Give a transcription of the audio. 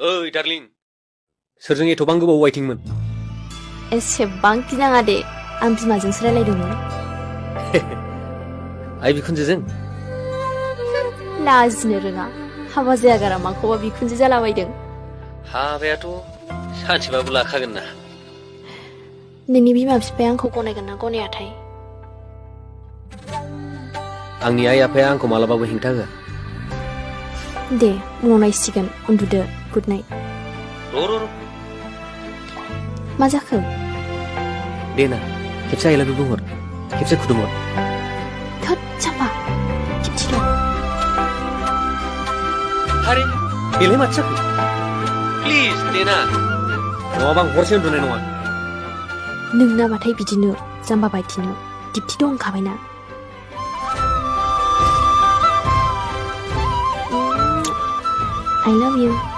ओइ डार्लिं सोरजों एथबां गोबाव वाइटिंमोन एसेबां गिनाङा दे आं बिमाजोंसो रायलायदोंमोन आइ बिखुनजोजों लाजिनो रोङा हाबा जायागारा माखौबा बिखुनजो जालाबायदों हाबायाथ' सानसेबाबो लाखागोन ना नोंनि बिमा बिफाया आंखौ गनायगोन ना गनायाथाय आंनि आइ आफाया आंखौ मालाबाबो हेंथा होआ दे उनाव नायसिगोन उन्दुदो गुड नाइट र' मा जाखो दे ना खेबसे आइ लाभ इउ बुंहर खेबसे खुदुमहर थोद जाम्बा खेबसेल' हारे बेलाय माथो जाखो प्लिज दे ना नङाबा आं हरसे उन्दुनाय नङा नोंनाबाथाय बिदिनो जाम्बा बायदिनो दिप्ति दंखाबायना I love you.